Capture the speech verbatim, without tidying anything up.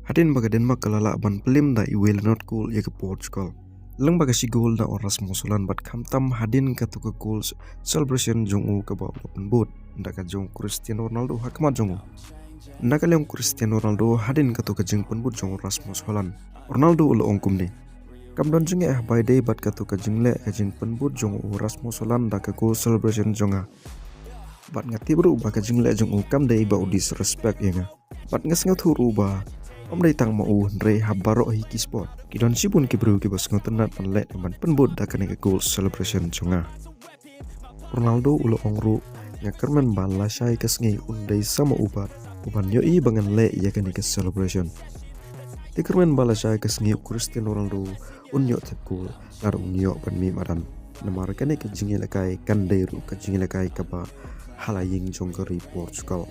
Hadien ba ka Denmark ka la lah ban pynlem da iwei la nod kol ïa ka Portugal, lyngba ka shi kol na u Rasmus Hojlund bad khamtam hadien kato ka kol celebration jong u kaba u la pynbud da ka jong Cristiano Ronaldo ha khmat jong u. Na ka liang Cristiano Ronaldo, hadien kato ka jingpynbud jong u Rasmus Hojlund, Ronaldo u la ong kumne: Kam don jingeh haba ïadei bad kato ka jingleh ka jingpynbud jong u Rasmus Hojlund da ka kol celebration jong nga. Bad nga tip ruh ba ka jingleh jong u kam dei ba u disrespect ïa nga. Bad nga sngewthuh ruh ba ym dei tang ma u, hynrei ha baroh hi ki sport ki don shibun ki briew kiba sngewtynnat ban leh ban pynbud da kane ka kol celebration jong nga. Ronaldo u la ong ruh: Nga kyrmen ba lashai ka sngi un dei sa ma u bad u ban ïohi ba ngan leh ïa kane ka celebration. Te kyrmen ba lashai ka sngi u Cristiano Ronaldo un ïoh thep kol, lada un ïoh ban mih madan. Namar kane ka jingïalehkai kan dei ruh ka jingïalehkai kaba ha la ïing jong ka ri Portugal.